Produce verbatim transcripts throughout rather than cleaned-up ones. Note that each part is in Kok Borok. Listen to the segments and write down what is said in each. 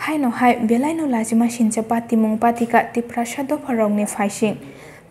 Haino hai belaino lachima sincha patimung patika Tiprasa dopharokni phaising.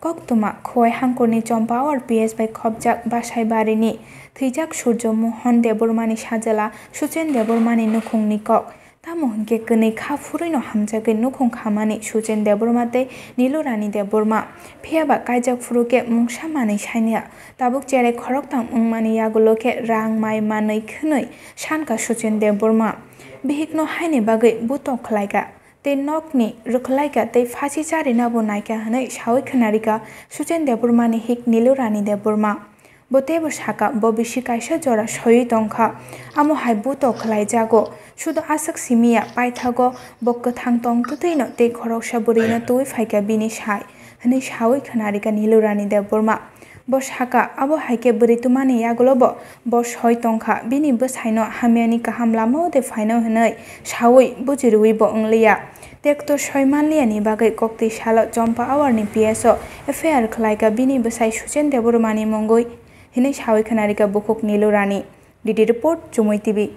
Koktwma Khowai hangkorni Chompawar P S bai khopjak Basaibarini thwijak Surjo Mohon Debbarmani sajla Suchen Debbarmani nukhungni kok. Tamo hwnkhe kwnwi kha phurwino hamjagwi nukhung khamani Suchen Debbarma tei Nilu Rani Debbarma. Phiyaba kaijak phuru khe mungsa manwi sainya. Tabuk cherai khoroktang wngmani yagulo khe rang mai manwi khwnwi sankha Suchen Debbarma. Bihikno haini bagwi butok khlaikha tei nokni rwkhlaikha tei phasi charina bo naikha hwnwi sawi khwnarikha Suchen Debbarmani hik Nilu Rani Debbarma. Bo teibo sakha, bo bisi kaisa jora soiwi tongkha, amo hai butok khlaijago. Sudo aswk simiya, paithago bo kwthang tong twtwino tei khoroksa bwrwino twiwi phaikha bini sai, hwnwi sawi khwnarikha Nilu Rani Debbarma. Bo sakha, abo hai khe bwrwi twmani yagulobo bo soi tongkha, bini bwsaino hamyani kaham lamao de phaino hwnwi sawi bujirwi bo wngliya. Tekto soi manliyani bagwi koktwi salo Chompawar ni P S o F I R khlaikha bini bwsai Suchen Debbarmani mungwi, hwnwi sawi khwnarikha bukhuk Nilu Rani. D D report, Chumui T V.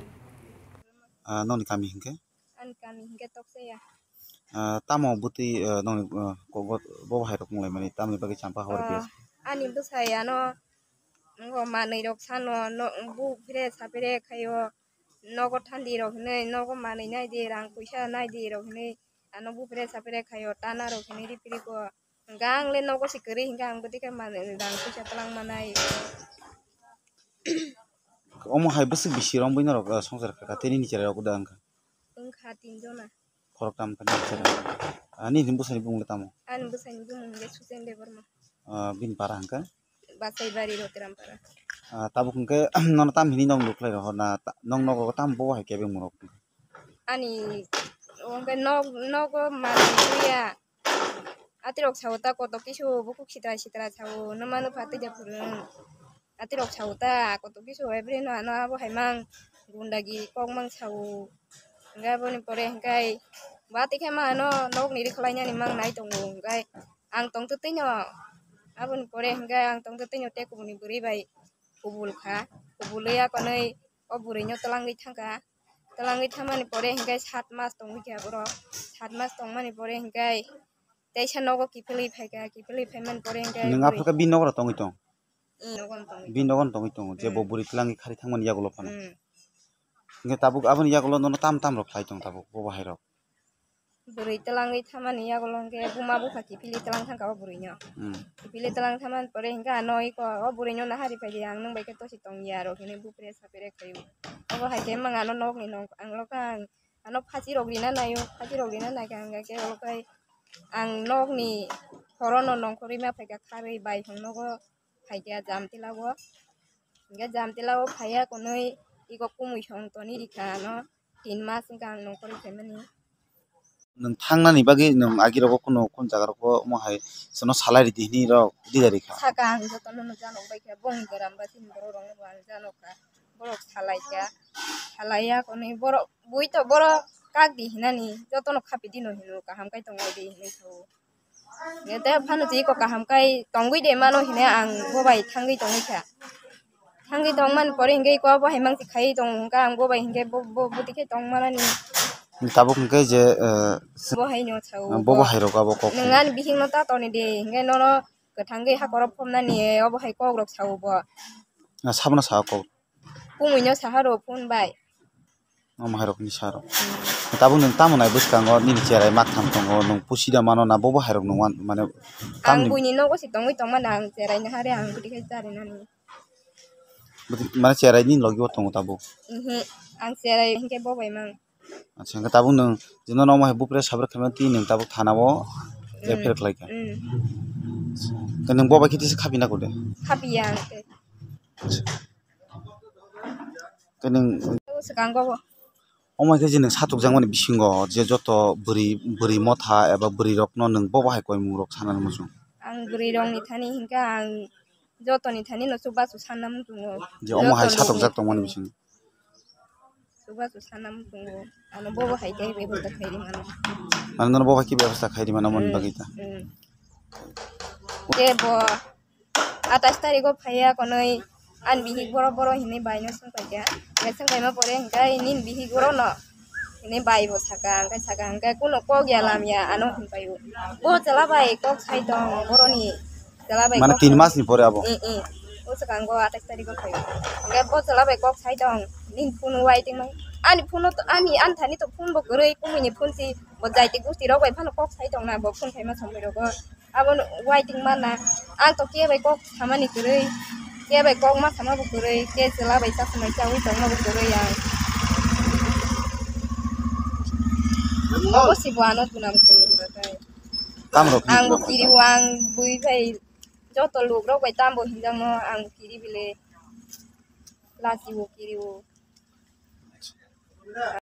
Ah, nokni kami hinkhe? Ani kami hinkhe Tokchaya. Ah, tamo bwtwi, ah, nokni, ah, kogo bo bahairok wnglaimani, tamni bagwi Champawar Ah, P S? Ani bwsai ano, ngo manwi rok sano, no, bu phre sa phre khaio, nogo thandi rok hinwi, nogo manwi nai di, rang puisa nai di rok hinwi, ano bu phre sa phre khaio, tana rok hinwi ri phri ko. Hwnkhe ang le nogo se kwrwi hwnkhe ang bwtwi khe manwi rang puisa twlang manai. Omo hai bwswk bisi romwi norok, ah, swngchar kha kha tei nini cherai rok da wngkha? Wngkha tin jona. Khoroktham khe nini cherai. Ah, nini bwsani bumung le tamo? Ani bwsani bumung le Suchen Debbarma. Ah, bini para hwnkhe? Basaibari Rotiram para. Ah, tabuk hwnkhe nono tam hini nok nukhlai rohor na, ta-, nok nogo tam bo hai kebeng murok? Ani hwnkhe nok, nogo manwi ya. Atirok sao ta koto kisu bukhuk sitra sitra sao, numa nupha twi de phuru. Atirok sao ta koto kisu every no ano abo hai mang gundagi kok mang sao. Hwnkhe aboni pore hwnkhe ba tikhe ma ano nokni rikhlainani mang nai tongo hwnkhe ang tong twtwino. Aboni pore hwnkhe ang tong twtwino tei kubuni bwrwi bai kubul kha, kubulwi akonwi o bwrwino twlangwi thangkha. Twlangwi thangmani pore hwnkhe sat mas tongwi kha borok. Sat mas tongmani pore hwnkhe teisa nogo kiphilwi phaikha, kiphilwi phaimani pore hwnkhe Nwng bwrwi aphuru khe bini nokora tongwi tong? Mm, nogo tongwi Bini tong. Nogo tongwi tongo, je bo Mm. bwrwi twlangwi khari thangmani yagulo phano. Mm. Hwnkhe tabuk aboni yagulo nono tam tam rok khlai tong tabuk bo bahai rok? Bwrwi twlangwi thangmani yagulo hwnkhe buma bupha kiphilwi twlang thangkha o bwrwino. Mm. Kiphilwi twlang thangmani pore hwnkhe ano iko o bwrwino nahari phaidi ang nwng bai khe tosi tongya rok hinwi bupre sapre khaio. Obo hai khe mang ano nokni nong ang lokha ang ano phachi rok rina naio, phachi rok rina naikha hwnkhe olo khai ang nokni horono nongkhorwi ma phaikha kharwi bai hwn nogo phaikha jamtila o. Hwnkhe jamtila o phaiya konwi iko kumui song toni rikha ano tin mas wngkha ang nongkhorwi phaimani. Nwng thangnani bagwi nwng agi rogo kuno kun jaga rogo omo hai chwngno salai ridi hinwi rok dida rikha. Saka ang jotono no janok bai kha bongni goram ba chini borok rok no bo ang janok kha. Borok salai kha, salai ya konwi borok bui to borok kak di hinani jotono khapi dino hino kaham kai tong lai di hinwi sao. Hwnkhe tei phano twi kok kaham kai tongwi de mano hwnwi ang bo bai thangwi tongwi kha. Thangwi tongmani pore hwnkhe iko bo hai mangsi khai tong hwnkha ang bo bai hwnkhe bo, bo, bo tikhe tong manani. Tabuk hwnkhe je, eh, Bo hai no sao bo bo. Bo hai rok abo kok. Nwng ani bihik no ta toni de hwnkhe nono kwthangwi hakorok phomnani obo hai kok rok sao bo. Ah, sabno sao kok. Kumui no saha rw phone bai. Omo hai rok ni sa rok. Hmm. Tabuk nwng tamo nai bwskango nini cherai mak tham tongo, nwng pusi da mano na bobo hai rok nwng wan-, mane Ang tamni buini nogo si tongwi tongma na ang cherai na hare ang bwtwi khai chari nani. Bwtwi-, mane cherai nini logi o tongo tabuk? Mhm. Ang cherai hinkhe bo bai mang. Acha, hinkhe tabuk nwng jino nomo hai bupre sabre khaimani twi nwng tabuk thana o Hmm. F I R khlai kha. Hmm. Khe nwng bo bai khe tisa khapi na kode? Khapi ya ang tei. Acha. Khe nwng Swkango bo. Omo khe je nwng satukjakmani bisingo je joto bwrwi, bwrwi motha eba bwrwi rokno nwng bobo hai koimung rok sanani muchung? Ang bwrwi rokni thani hinkhe ang jotoni thani no chubachu sanna muchungo. Je omo hai Joto satukjak rokni tongmani thani bisingo? Chubachu sanna muchungo. Ano bobo hai khe bebosta khairi mano. Mane nono bobo hai khe bebosta khairi mano moni Hmm, bagwi ta? Hmm. Khe bo atais tarikgo phaiya konwi ani bihik borok borok hinwi baino swngpaikha. Hwnkhe swngpaima pore hwnkhe nini bihik borokno Hini bai bo saka, hingke saka, hingke kuno kok ya lam ya, ano hinpai o. Bo chwla bai kok sai tong, boroni chwla bai Mane kok tin sai mas ni pore abo? Eh, eh. O swkango atais tarikh o phaio. Hingke bo chwla bai kok sai tong, nini phone waiting mai. Ani phone to, ani anthani to phone bo kwrwi, kumui ni phone si, bo jaiti gusti rok bai phano kok sai tong na, bo phone khaima somoi rogo. Abo waiting mana. Ang to ke bai kok samani kwrwi, ke bai kok ma sama bo kwrwi, ke chwla bai chakmai chawi tongma bo kwrwi ang. Abo si bo ano tunam khaio hwnba khe. Tamo rok Ang bo kiri o, ang bui bai joto luk rok bai tambo hinjak no ang kiri bile lachi o kiri o.